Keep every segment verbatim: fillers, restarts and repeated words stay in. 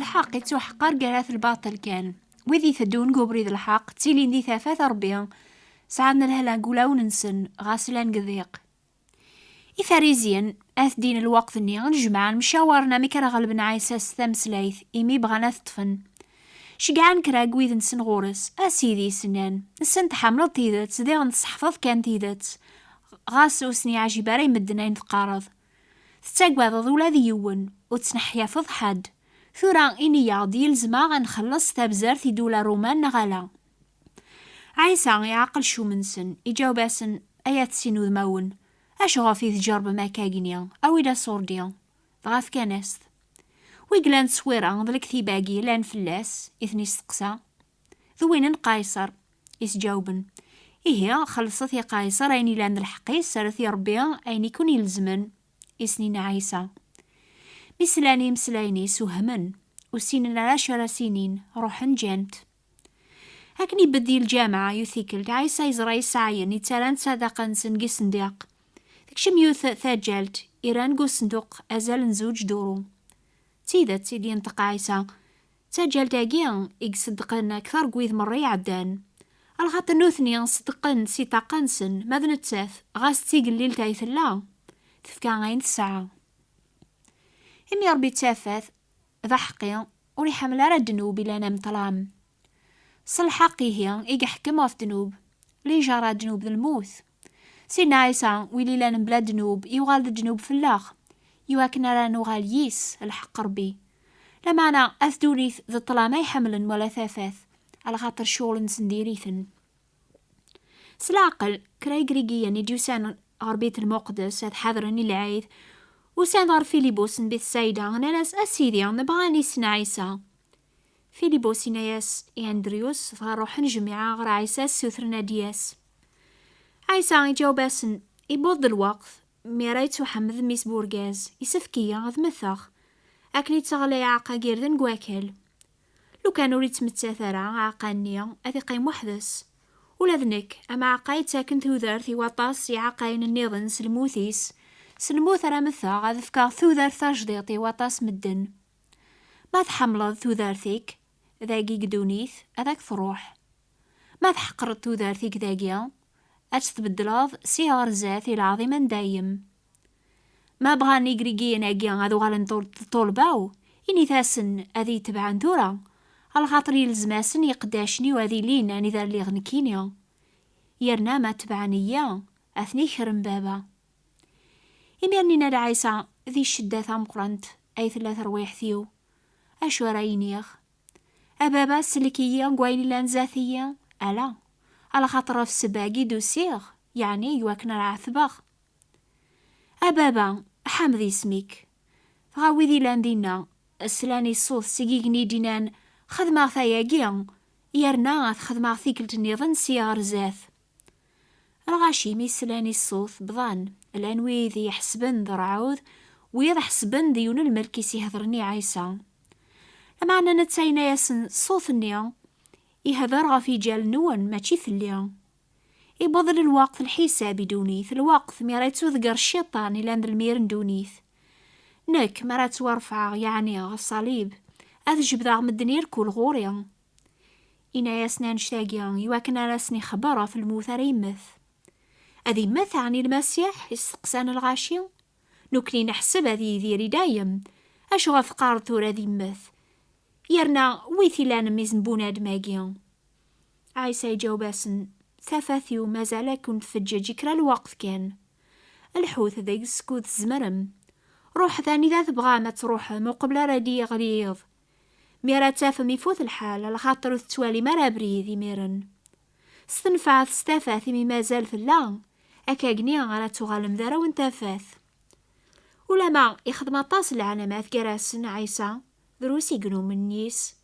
Lḥeqq ittuḥeqqer gar at lbaṭel kan. Wid iteddun deg ubrid n lḥeqq ttilin di tafat n Ṛebbi, sɛan lehna deg wulawen-nsen, ɣas llan deg ḍiq. Ifariziyen, at ddin lweqt-nni, nnejmaɛen mcawaren amek ara ɣelben Ɛisa s tameslayt, imi bɣan ad t-ṭṭfen. Ceggɛen kra n wid-nsen ɣur-s: "A Sidi," s-nnan, "nessen tḥemmleḍ tidet, diɣen tseḥfeḍ kan tidet. Ɣas ur sen-yeɛjib ara i medden ayen teqqareḍ. Tettagadeḍ ula d yiwen, ur tettneḥyafeḍ ḥedd. Tura ini-yaɣ-d, yelzem-aɣ ad nxelleṣ tabzert i d-ula Ṛuman neɣ ala?" Ɛisa iɛqel ccum-nsen, iǧaweb-asen: "Ay at sin udmawen, acuɣef i tǧerbem akka-gni? Awi-d aṣurdi." Dɣa fkan-as-t. "Wi yellan tteswira d lektiba-agi llan fell-as?" i ten-isteqsa. "D win n Qayṣer," i s-ǧawben. "Ihi, xellṣet i Qayṣer ayen yellan d lḥeqq-is, rret i Ṛebbi ayen i ken-ilezmen," i s-nnan Ɛisa. Mi slan i imeslayen-is, wehmen, ur ssinen ara acu ara s-inin, ruḥen ǧǧan-t. Akken ibedd i lǧameɛ yiwet tikkelt, Ɛisa yeẓra iseɛɛayen yettarran ssadaqa-nsen deg isendiq. Tekcem yiwet taǧǧalt, irran deg usenduq azal n zuǧ duru. "D tidet," i d-yenṭeq Ɛisa, "d taǧǧalt-agi i iṣeddqen akter n wid merra iɛeddan. Lxaṭer nutni ṣeddqen si ṭṭaqa-nsen, ma d nettat, ɣas d tigellilt ay tella, tefka ayen tesɛa." Imi Ṛebbi d tafat, d aḥeqqi, ur iḥemmel ara ddnub ilan am ṭṭlam. S lḥeqq ihi i iḥekkem ɣef ddnub, lijaṛa ddnub d lmut. Sidna Ɛisa, win ilan mebla ddnub, yuɣal d ddnub fell-aɣ, iwakken ara nuɣal yis lḥeqq Ṛebbi. Lameɛna at ddunit d ṭṭlam ay ḥemmlen wala tafat, alaxaṭer ccɣel-nsen diri-ten. S leɛqel, kra Igrigiyen i d-yusan ɣer Bit Lmuqdes ad ḥadren i lɛid, usan-d ɣer Filibus n Bitsayda, nnan-as: "A Sidi, nebɣa ad nissen Ɛisa." Filibus yenna-yas i Andryus, dɣa ruḥen jmiɛa ɣer Ɛisa, ssutren ad d-yas. Ɛisa iǧaweb-asen: "Iwweḍ-d lweqt mi ara yettuḥemmed mmi-s n urgaz, isefk-iyi ad mmteɣ, akken i d-teɣli aɛeqqa n yirden deg wakal. Lukan ur yettmettat ara aɛeqqa-nni, ad iqqim weḥd-s. Ula d nekk, am aɛeqqa yettaken tudert i waṭas iɛeqqayen nniḍen s lmut-is, s lmut ara mmteɣ, ad fkeɣ tudert tajdiṭ i waṭas medden. Ma tḥemmleḍ tudert-ik dagi deg ddunit, ad ak-truḥ. Ma tḥeqreḍ tudert-ik dagi, ad tt-tbeddleḍ si ɣer zdat i leɛḍima n dayem." Ma bɣan Igrigiyen-agi ad uɣalen ṭul-, ṭulba-w, init-asen ad iyi-tebɛen tura, alaxaṭer yelzem-asen i iqeddacen-iw ad ilin anida lliɣ nekkini. Yerna ma tebɛen-iyi, ad ten-ikrem baba. Imir-nni yenna-d Ɛisa: "Di ccedda tameqqrant ay tella terwiḥt-iw. Acu ara iniɣ? A baba, sellek-iyi deg wayen illan zdat-iyi? Ala, alaxaṭer ɣef ssebba-agi i d-usiɣ, yeɛni iwakken ara ɛetbeɣ. A baba, ḥmed isem-ik." Dɣa wid illan dinna slan i ṣṣut seg igenni d-innan: "Xedmeɣ tayagi, yerna ad t-xedmeɣ tikkelt nniḍen si ɣer zdat." Lɣaci mi slan i ṣṣut, bḍan, llan wid iḥesben d rrɛud, wiyaḍ ḥesben d yiwen n lmelk i s-ihedren i Ɛisa. Lameɛna netta yenna-yasen: "Ṣṣut-nni ihder ɣef yiǧal-nwen, mačči fell-i. Iwweḍ lweqt n lḥisab i ddunit, lweqt mi ara yettudger cciṭan ilan d lmir n ddunit. Nekk, mi ara ttwarefɛeɣ, yeɛni ɣef ṣṣalib, ad jebdeɣ medden irkul ɣur-i." Inna-yasen annect-agi iwakken ara sen-ixebber ɣef lmut ara yemmet. "Ad immet, ɛni Lmasiḥ?" i steqsan lɣaci. "Nekkni neḥseb ad yidir i dayem. Acu ɣef teqqareḍ tura ad immet? Yerna wi t-ilan mmi-s n bunadem-agi?" Ɛisa iǧaweb-asen: "Tafat-iw mazal ad ken-tfeǧǧeǧ i kra lweqt kan. Lḥut deg-s skud tzemrem. Ruḥet anida tebɣam ad truḥem uqbel ara d-yeɣli yiḍ. Mi ara tafem ifut lḥal, lxaṭer ur tettwalim ara abrid imiren. Stenfɛet s tafat imi mazal tella, akkagni ara tuɣalem d arraw n tafat." Ulama ixdem aṭas n leɛlamat gar-asen Ɛisa, drus i inumen yis.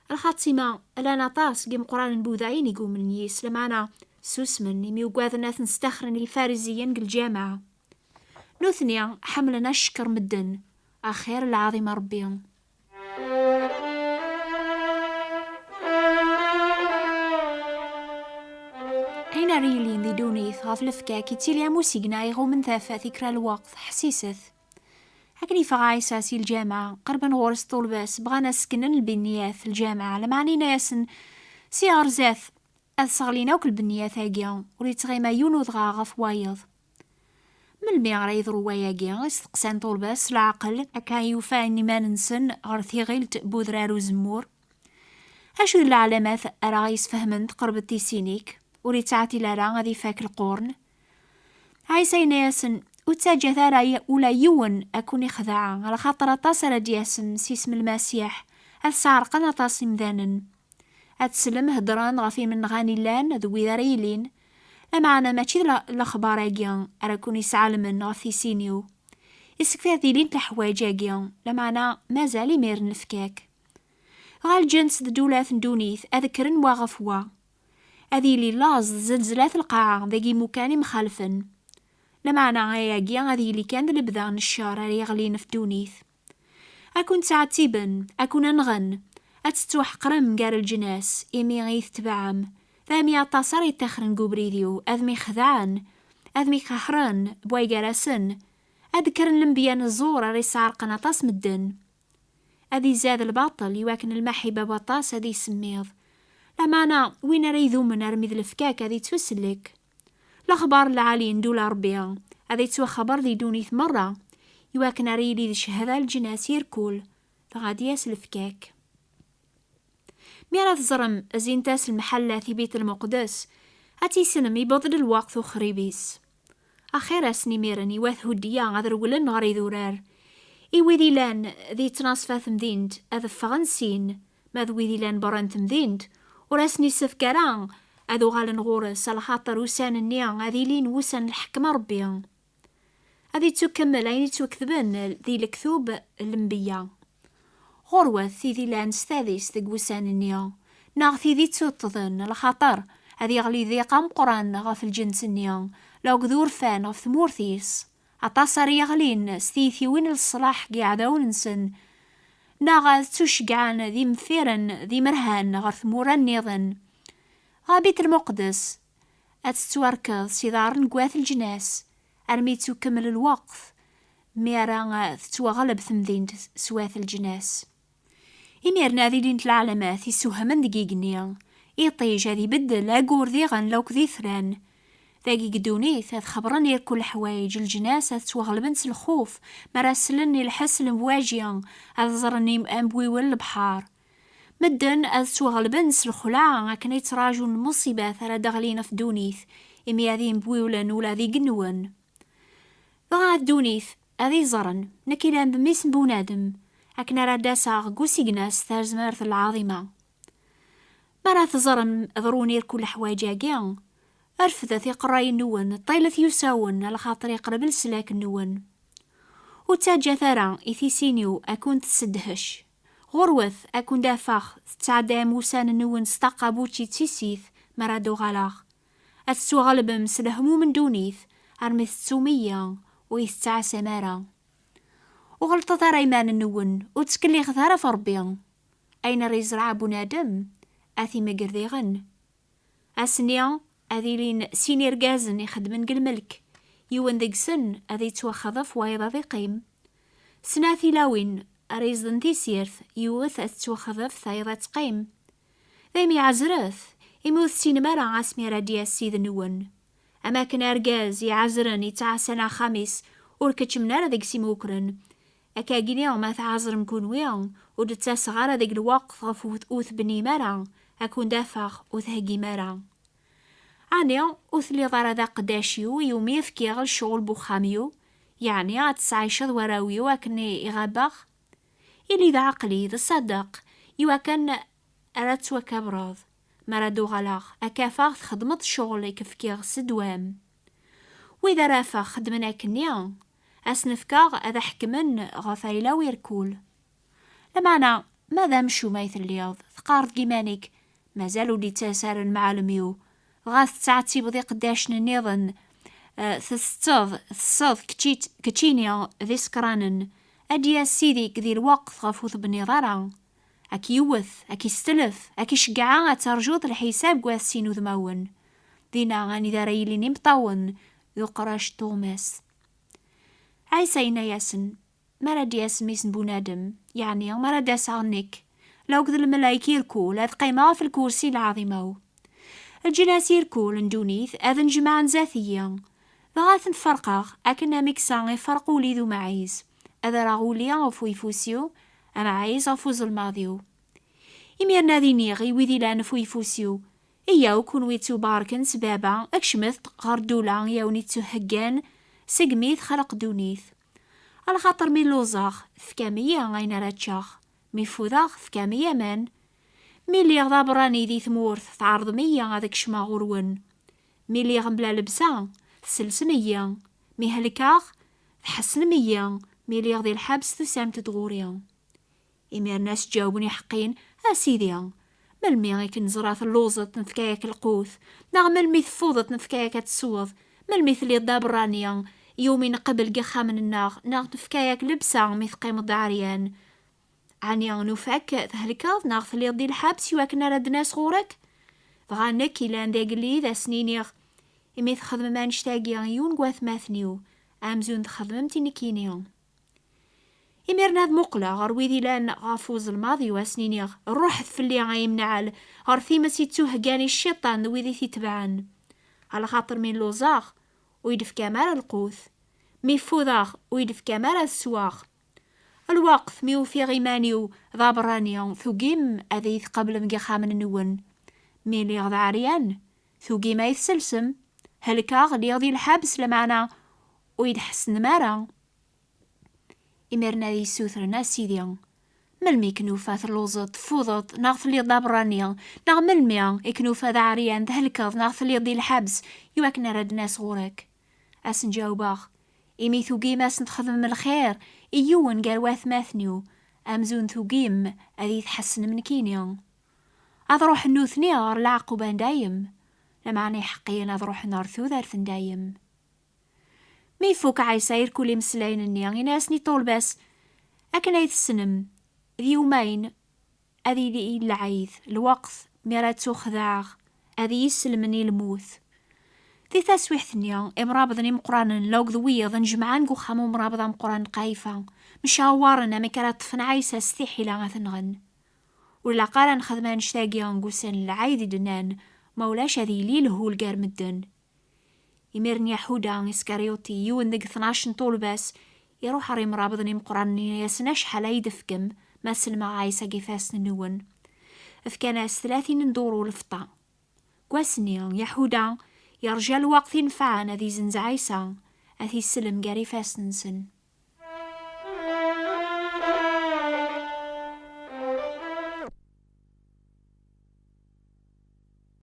Lxatima, llan aṭas n yimeqqranen n Buda i igumnen yis, lameɛna susmen imi ugaden ad ten-staxren Ifariziyen deg lǧameɛ. Nutni ḥemmlen ad cekker medden, axir lɛaḍima Ṛebbi. Ayen ara yilin di ddunit ɣef lefkak yettili am usigna iɣummen tafat i kra lweqt, ḥsiset. Akken yeffeɣ Ɛisa si lǧameɛ, qerben ɣur-s ṭṭulba-s, bɣan ad seknen lbinyat n lǧameɛ, lameɛna yenna-yasen: "Si ɣer zdat, ad sseɣlin akk lbinyat-agi, ur yettɣima yiwen udɣaɣ ɣef wayeḍ." "Melmi ara yeḍru wayagi?" i steqsan ṭṭulba-s s leɛqel, akka i ufan iman-nsen ɣer tiɣilt n Udrar Uzemmur. "Acu d leɛlamat ara ɣ-yesfehmen tqerbeḍ i sin-ik? Ur yettɛeṭṭil ara ad ifak lqurn." Ɛisa yenna-yasen: "Ur ttaǧǧat ara y-, ula yiwen ad ken-ixdeɛ, alaxaṭer aṭas ara d-yasen s isem n Lmasiḥ, ad sɛerqen aṭas imdanen. Ad teslem heddren ɣef imenɣan illan d wid ara yilin, lameɛna mačči d le-, lexbar-agi ara ken-isɛelmen ɣef tisin-iw. Yessefk ad ilint leḥwayeǧ-agi, lameɛna mazal imiren lefkak. Ɣer lǧens d ddula n ddunit ad kkren wa ɣef wa. Ad yili laẓ d zelzlat lqaɛa deg imukan imxalfen. Lameɛna ayagi ad yili kan d lebda n ccer ara yeɣlin ɣef ddunit. Ad ken-ttɛettiben, ad ken-nɣen, ad tettwaḥeqrem gar leǧnas, imi i yi-tetbeɛem. D ami aṭas ara yettaxren deg ubrid-iw, ad mi-xedɛen, ad mi-qehren, bway gar-asen. Ad d-kkren lenbiya n ẓẓur ara yesɛerqen aṭas medden. Ad izad lbaṭel, iwakken lmaḥibba n waṭas ad isemmiḍ. Lameɛna, win ara idumen armi d lefkak ad ittusellek. Lexbar lɛali n ddula Ṛebbi ad ittwaxaber di ddunit merra, iwakken ara yili d cchada leǧnas irkul, dɣa ad d-yas lefkak. Mi ara teẓrem zint-as lemḥellat i Bit Lmuqdes, ad tissnem iwweḍ-d lweqt uxrib-is. Axir-asen imiren i wat Hudya ad rewlen ɣer idurar. I wid ilan di ttnaṣfa temdint ad ffɣen sin, ma d wid ilan berra n temdint, ur asen-issefk ara ad uɣalen ɣur-s, alaxaṭer ussan-nni ad ilin wussan n lḥekma Ṛebbi. Ad ittukemmel ayen ittuketben di lektub n lenbiya. Ɣurwet tid ilan s tadist deg wussan-nni, neɣ tid ittuṭṭḍen, lxaṭer ad iɣli diq ameqqran ɣef lǧens-nni, la akked urfan ɣef tmurt-is. Aṭas ara yeɣlin s tiytiwin n leṣlaḥ deg iɛdawen-nsen, neɣ ad ttuceggɛen d imeffiren d imerhan ɣer tmura nniḍen. Ɣer Bit Lmuqdes, ad tettwarkeḍ s iḍarren n wat leǧnas, armi yettukemmel lweqt mi ara tettwaɣleb temdint s wat leǧnas. Imiren ad ilint leɛlamat issewhamen deg igenni. Iṭij ad ibeddel aggur diɣen la akked itran. Dagi deg ddunit ad xebren irkul leḥwayeǧ, leǧnas ad ttwaɣelben s lxuf mi ara slen i lḥess n lemwaji, ad ẓren im-, ambiwel n lebḥer. Medden ad ttwaɣelben s lxelɛa akken ay ttraǧun lmuṣibat ara d-ɣlin ɣef ddunit, imi ad imbiwlen ula d igenwen. Dɣa ddunit ad iẓren, nekk ilan d mmi-s n bunadem, akken ara d-aseɣ deg usigna s tazmert n lɛaḍima. Mi ara teẓrem ḍrun irkul leḥwayeǧ-agi, refdet iqerrayen-nwen, ṭilet yusawen, alaxaṭer iqreb leslak-nwen. Ur ttaǧǧat ara i tisin-iw ad kent-tessedhec. Ɣurwet ad kent-afeɣ tettɛeddayem ussan-nwen s ṭaqa n wučči d tissit mi ara d-uɣaleɣ. Ad tettwaɣelbem s lehmum n ddunit armi tettum-iyi ur yi-tettɛasam ara. Ur ɣellṭet ara iman-nwen, ur ttkellixet ara ɣef Ṛebbi. Ayen ara yezreɛ bunadem, ad t-imegger diɣen. Ass-nni, ad ilin sin irgazen ixeddmen deg lmelk, yiwen deg-sen ad yettwaxḍef wayeḍ ad iqqim. Snat tilawin ara yeẓden tisirt, yiwet ad tettwaxḍef tayeḍ ad teqqim. Daymi ɛezret, imi ur tessinem ara asmi ara d-yas Ssid-nwen. Am akken argaz iɛezren yettɛassan axxam-is, ur keččmen ara deg-s imukren, akkagini ma tɛezrem kunwi, ur d-ttaseɣ ara deg lweqt ɣef ur t-, ur tebnim ara, ad ken-d-afeɣ ur theggim ara. Ɛni ur telliḍ ara d aqeddac-iw iwumi fkiɣ lecɣel n uxxam-iw? Yeɛni ad tesɛiceḍ warraw-iw akken i ɣabeɣ? Ili d aɛeqli, d ṣṣadeq, iwakken ara tettwakabreḍ. Mi ara d-uɣaleɣ, ad k-afeɣ txedmeḍ ccɣel i k-fkiɣ s ddwam. Wid ara afeɣ xeddmen akkenni, ad sen-fkeɣ ad ḥekmen ɣef ayla-w irkul. Lameɛna, ma d amcum ay telliḍ, teqqareḍ deg iman-ik: "Mazal ur d-ittas ara lemɛalem-iw." Dɣa tettɛettibeḍ iqeddacen nniḍen, eh, tettetteḍ, tesseḍ kečči-, keččini d isekranen. Ad d-yas Ssid-ik di lweqt ɣef ur tebniḍ ara. Ad k-yewwet, ad k-yestelef, ad k-iceggeɛ ad terjuḍ lḥisab deg wass-in udmawen. Dinna anida ara yilin imeṭṭawen d uqrac n tuɣmest. Ɛisa yenna-yasen: Mi ara d-yas mmi-s n bunadem, yeɛni mi ara d-aseɣ nekk, la akked lmelayek irkul, ad qqimeɣ ɣef lkursi lɛaḍima-w. Leǧnas irkul n ddunit ad nn-jemɛen zdat-iyi, dɣa ad ten-ferqeɣ akken ameksa iferq uli d umɛiz. Ad rreɣ uli ɣef uyeffus-iw, amɛiz ɣef uzelmaḍ-iw. Imiren ad iniɣ i wid ilan ɣef uyeffus-iw, iyyaw kunwi ttubarken s baba, kecmet-d ɣer ddula i awen-ittuheggan segmi texleq ddunit. Alaxaṭer mi lluẓeɣ, tefkam-iyi ayen ara ččeɣ. Mi ffudeɣ, tefkam-iyi aman. Mi lliɣ d aberrani di tmurt, tɛerḍem-iyi ad kecmeɣ ɣur-wen. Mi lliɣ mebla lebsa, tselsem-iyi. Mi helkeɣ, tḥessnem-iyi. Mi lliɣ di lḥebs, tusamt-d ɣur-i. Imiren a s-ǧawben iḥeqqiyen, a sidi, melmi i k-neẓra telluẓeḍ nefka-yak lqut, neɣ melmi teffudeḍ nefka-yak ad tesweḍ, melmi telliḍ d aberrani iwumi nqebbel deg ixxamen-nneɣ, neɣ nefka-yak lebsa mi teqqimeḍ d aɛeryan? Ɛni nufa-k thelkeḍ neɣ telliḍ di lḥebs iwakken ara d-nas ɣur-k? Dɣa nekk ilan d agellid a sen-iniɣ, imi txedmem annect-agi i yiwen n watmaten-iw, amzun txedmem-t i nekkini. Imiren ad muqleɣ ɣer wid ilan ɣef uzelmaḍ-iw a sen-iniɣ, ruḥet fell-i ay imneɛl, ɣer times ittuheggan i cciṭan d wid i t-itebɛen. Alaxaṭer mi lluẓeɣ, ur yi-d-tefkam ara lqut. Mi ffudeɣ, ur yi-d-tefkam ara ad sweɣ. Lweqt mi ufiɣ iman-iw d aberrani, tugim ad iyi-tqablem deg ixxamen-nwen. Mi lliɣ d aɛeryan, tugim ad yi-tselsem. Helkeɣ, lliɣ di lḥebs, lameɛna ur yi-d-ḥessnem ara. Imiren ad yi-ssutren, a sidi, melmi i k-nufa telluẓeḍ, teffudeḍ, neɣ telliḍ d aberrani, neɣ melmi i k-nufa d aɛeryan, thelkeḍ, neɣ telliḍ di lḥebs, iwakken ara d-nas ɣur-k? A sen-ǧawbeɣ, imi tugim a sen-txedmem lxir i yiwen gar watmaten-iw, amzun tugim ad iyi-tḥessnem nekkini. Ad ruḥen nutni ɣer leɛquba n dayem, lameɛna iḥeqqiyen ad ruḥen ɣer tudert n dayem. Mi ifuk Ɛisa irkul imeslayen-nni, ini-asen i ṭṭulba-s, akken ay tessnem, d yewmayen ad yili lɛid, lweqt mi ara ttuxedɛeɣ, ad iyi-sellmen i lmut. Di taswiḥt-nni, imrabeḍen imeqqranen, la akked wiyeḍ, nnejmaɛen deg uxxam umrabeḍ ameqqran n Qayifa, mcawaren amek ara ṭṭfen Ɛisa s tiḥila ad t-nɣen. Ur ilaq ara nexdem annect-agi deg ussan n lɛid i d-nnan, ma ulac ad yili lhul gar medden. Imiren Yaḥuda Iskaryuti, yiwen deg tnac n ṭṭulba-s, iruḥ ɣer imrabeḍen imeqqranen, ini-asen, acḥal ay d-tefkem ma sellmeɣ Ɛisa deg ifassen-nwen? Fkan-as tlatin n duru lfeṭṭa. Deg wass-nni, Yaḥuda yerǧa lweqt inefɛen ad izenz Ɛisa, ad t-isellem gar ifassen-nsen.